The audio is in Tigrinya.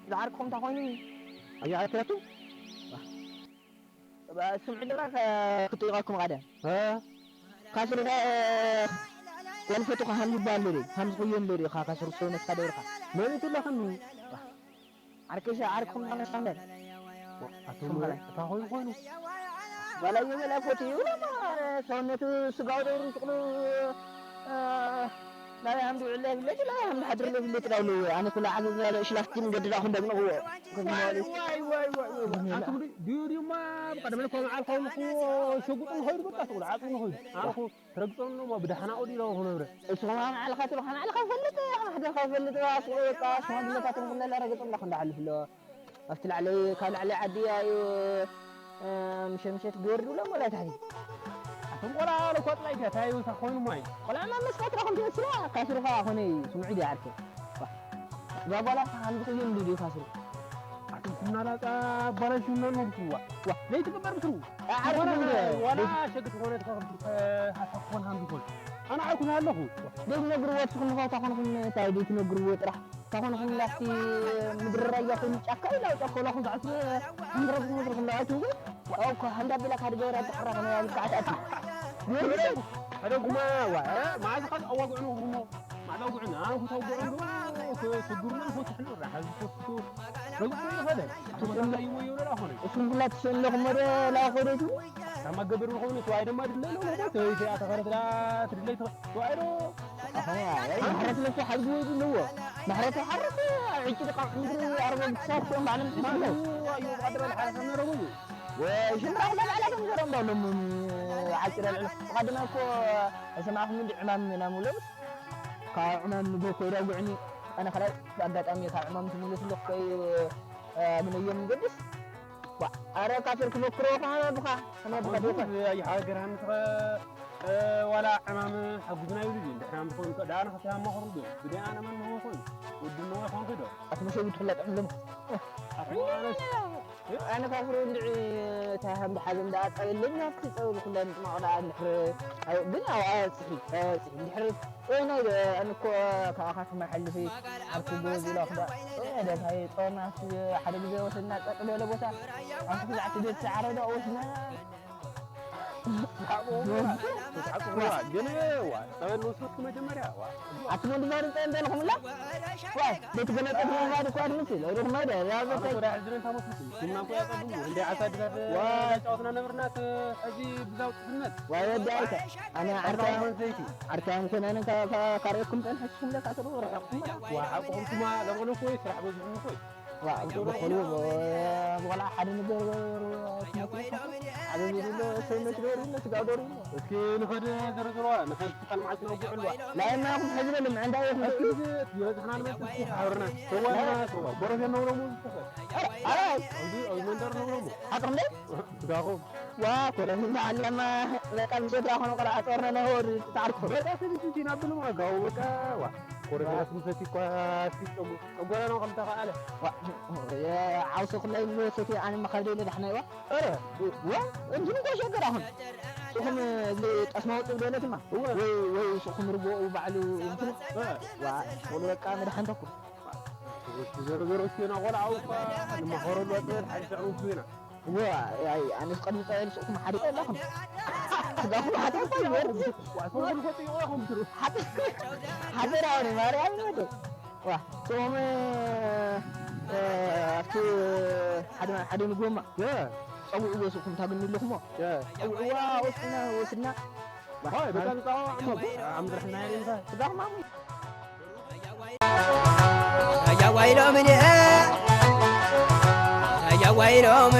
ዝዓርክኹም እንታይ ኮይኑ? ኣያ ኣያቱ? ስምዑ ድማ ክትጠይቐኩም ቀደም። ካስርኻ ወልፈቱኻ ሃም ዝበሃል ዶ? ሃም ዝኽየን ዶ? ኢኻ ካስሩ ሰውነትካ ደብርኻ። መን ይትለኽኒ? ዓርከሻ ዓርክኹም ተመሳምበር። ኣቶም እታ ኮይኑ ኮይኑ። ዋላ ይበላ ፎት ይብላ ሰውነቱ ስጋው ደብሩ ትቕሉ ናይ ሃምዱ ዕለ ይብለጥ፣ ናይ ሃምዱ ሓድር ይብለጥ ዳውሉ። ኣነ ኩላ ዓዘዝ ያለ ሽላፍቲን ገድዳ ኹን ደግነዎ። ዋይ፣ ዋይ፣ ዋይ፣ ዋይ፣ ዋይ። ኣንቱም ድዩ፣ ድዩ፣ ድዩማ ብቐደም ለኮ መዓል ኸውን እኮ ሸጉጥን ኸይዱ በቃ ትቕሉ ዓጽም ኸይዱ። ኣነ እኮ ትረግጾም ነው ብዳሕና ኦዲ ኢለው ኹነብረ። እሱ ኸማ መዓልኻ ትብኻ መዓልኻ ፈልጥ፣ ሓደኻ ፈልጥ፣ ኣስቆ በቃ ሽማግለታትን ኩለላ ረግጽ እንዳኹ እንዳሓልፍ ኣሎ። ኣብቲ ላዕለይ፣ ካብ ላዕለይ ዓዲ እዩ፣ እ፣ ምሸምሸት ክወርድ ብሎ እሞ ላይ ታሕቲ። ኣቶም ቆልዓ ለኳ ጥራይ ድያ፣ እንታይ እዩ፣ እንታይ ኮይኑ ማይ? ቆልዓ ማመስ ቀትራ ከም ትመስላ፣ ካስርኻ ኾነ ስምዑ ድያ ዓርከይ? ዋ። እዛ ጓላ ሓንቲ ክይን ድዩ ካስሩ? ኣቶም ኩና ላጻ ኣባላሽ እና ነው ብትዋ። ዋ፣ ዘይትግበር ብትሩ። ዓርኩ ዋላ፣ እንደ ዋላ ሸግት ኾነ ተኸፍት፣ እ፣ ሃሳብ ኾነ ሃምቢ ኾነ። ኣነ ዓርኩ ኣለኹ። ዘይትነግርዎ ትኹም ኸታ ኾንኩም እንታይ ዘይትነግርዎ ጥራሕ። ታኾንኩም ላፍቲ ምድሪ ራያ ኮይኑ ጫካ ኢላ ጫካ ላኹም ዝዓስሩ ሓምድረብኩም ምድርኩም ዳኣይትንጉ። ኣው እኮ ሃንዳ ቢላ ካድ ገበራ ተሕራ ከነ ያብልካ ኣታቲ። ሕደጉማ ዋ፣ እ፣ መዓዝ ኻል ኣዋግዕኑ እሞ፣ መዓዝ ኣውግዕና፣ ኣነ ኩታውግዕኑ፣ እ፣ ስጉርና፣ ፎትሕና፣ ራሓ ዝፈቱ፣ ረግጡ ይኸደ። ኣቶ መታላ ይሞ ይውለድ ኣኾነ። እሱም ሁላ ትሸለኹም ወደ ላኾደቱ። ታማ ገበር ዝኾኑ፣ ተዋይ ድማ ድለ ነው፣ ነው፣ ተወይ፣ ተያ ተኸረትላ፣ ትድለይ ተኸ-፣ ተዋይ ዶ። ኣኸ፣ ኣይ፣ ማሕረት ለሱ ሓድጉ ወይ ድልዎ። ማሕረት ሓረት፣ ዕጭ ደቃ ምድሪ ኣርበ ብትሳት ኮን ባዕለም ትስምዑ። ኣዩ፣ ኣዩ፣ ቀደም ሓረት ነረቡ። ወይ፣ ሽምራ ለብዓላ ከም ዘረም ባሎም፣ ዓጭ ለብዕላ። ቀደም እኮ፣ ሰማዕኹም እንዲ ዕማም ናሙሎም። ካብ ዕማም ንጎ ኮይዳ ጉዕኒ፣ ኣነ ኸላይ፣ ኣጋጣሚ ካብ ዕማም ትምለስ ኣለኹ፣ ከይ፣ ኣግነዮም ንገድስ። ዋ፣ ኣረ ካፊር ክመክሮ ከመ ብኻ፣ ከመ ብኻ ኣቦ፣ ዲኻ? እዚ ኣይ ሃገር ሃምትኸ፣ እ፣ ዋላ ዕማም ሓጉዝና ይብሉ ድዩ? እንድሕር ሃም ዝኾኑ ከ፣ ደኣ ንኸፍትሃም መኽሩ ዶ? ብደኣ ኣነ መን መሆን ኮይኑ? ወዲ ነዋ ይኾንኩ ዶ? ኣቲ መሸ ይትፍለጥ ዕልም። ኣቲ ኣነስ፣ ኣነ ካፍሮ እንድዒ፣ እታ ሃም ብሓዘ እንዳ ኣጻበለኝ፣ ኣብቲ ጸበል ኩላ ንጥማቕ ደኣ እንድሕር፣ ኣይ፣ ግን ኣብ ኣጽሒ፣ ኣጽሒ እንድሕር ጦይና ኢለ፣ ኣነ እኮ ካባኻ ክመሓልፊ ኣብ ክጎዝ ኢለ ክዳ፣ ጦይና ኢለ፣ እንታይ ጦርና ኣብቲ ሓደ ግዜ ወሰድና ጸጥ ዝበለ ቦታ፣ ኣብቲ ክዛዕቲ ቤት ሰዓረ ዶ ወስድና። ተስሓቁ፣ ተስሓቁ፣ ዋ፣ ግን፣ ዋ፣ ጸበል ንወስደትኩ መጀመርያ፣ ዋ። ኣቲ ወዲ ባሪ ጸ እንተልኩምላ? ዋ፣ ቤት ገለጸት ወዲ እኮ ኣድምስል፣ ወዲ ኩማ ደ፣ ያ ኣነ በቃ። እኮ ዳ ሕዝረን ታሞት ምስል፣ ኩምና እኮ ያጸብሙ፣ እንደ ዓሳ ድጋፍ ዋ። ጫወትና ነብርና፣ ተ-፣ ሕዚ ብዛው ጥፍነት። ዋ፣ ወዲ ኣይተ፣ ኣነ ዓርካ ዓርካ፣ ኾን ዘይቲ። ዓርካ ኾን ኣነ ካ-፣ ካ-፣ ካሬኩም ጸንሐኩም ለካ ተሩ ረሕኩም። ዋ፣ ሓቁኹም ኩማ፣ ለበሎ ኮይ፣ ስራሕ በዝኹም ኮይ። ዋ፣ እንተ በኸሉ፣ ብ-፣ ብቆልዓ ሓደ ነገር፣ ሓደ ዝብሎ ሰውነት ዶ ይብሎ፣ ስጋ ዶ ይብሎ። እስኪ ንኸድ ዘርዝርዋ፣ ንኸድ ትካል መዓልቲ ነውግዕልዋ። ናይ ማኹም ሕዝበልም፣ ዕንዳ የኹም እስኪ እስኪ። እዚ ዝበዝሕና ንመጽእ እስኪ ሓብርና። ሰዋና፣ ሰዋ። ቦረፌ ነውረሙ ዝተኸ። ኣረ፣ ኣረ። ኣብዚ፣ ኣብዚ መንደር ነውረሙ። ሓቅም ደይ? ስጋኹም። ዋ፣ ኮረፊ በዓል ለማ፣ በቃ፣ ምስ ወድራ ኾነ ቆልዓ ጾርነ ነሆር፣ ተዓርኩ። በቃ፣ ስንት፣ ስንት ኢና ብሉ፣ በቃ፣ በቃ፣ ዋ። ኮረፊ ዋ። ስንት እኳ፣ እስኪ ጨጉ-፣ ጨጓራና ከም ተኸኣለ። ዋ፣ የ-፣ ዓውሲ ኩላይ ብሎ ሰቲ፣ ኣነ መኸብደ ኢለ ዳሕና ይዋ። ኧረ። ዋ፣ እንትን እኮ ሸገር ኣኹም። ስኹም፣ እዚ ጠስማ ወጥ ብደለትማ። እወ። ወይ፣ ወይ ስኹም ርጎ ባዕሉ እንትን። እወ። ዋ፣ ወሉ በቃ መድሓንተኩም። ዞሮ ዞሮ እስኪ ና ቆልዓው እኳ ንመኸረሉ ወጥን ሓይሽ ዕሩብ ኢና። እወ፣ ኣይ፣ ኣነስ ቀድሚ ጸበል ስኹም ሓዲቀ ኣለኹም። ስጋኹም ሓዲቀ ኣለኹም። ዋዕቶም ኩሉ ፈጽሞ ኢኹም ትሩ። ሓደ-፣ ሓደራ ወደ ማርያም ወደ። ዋ፣ ቶም፣ እ፣ ኣብቲ ሓደ፣ ሓደ ንጎማ። እ። ጸውዕዎ ስኹም ታግኒ ኣለኹሞ። እ። ጸውዕዋ ወስድና፣ ወስድና። ሆይ፣ በቃ ንጻዋ ዓሞ። ኣምድርሕና የለንካ። ስጋኹም ኣሙ። ኣያ ዋይሎም እኔ፣ ኣያ ዋይሎም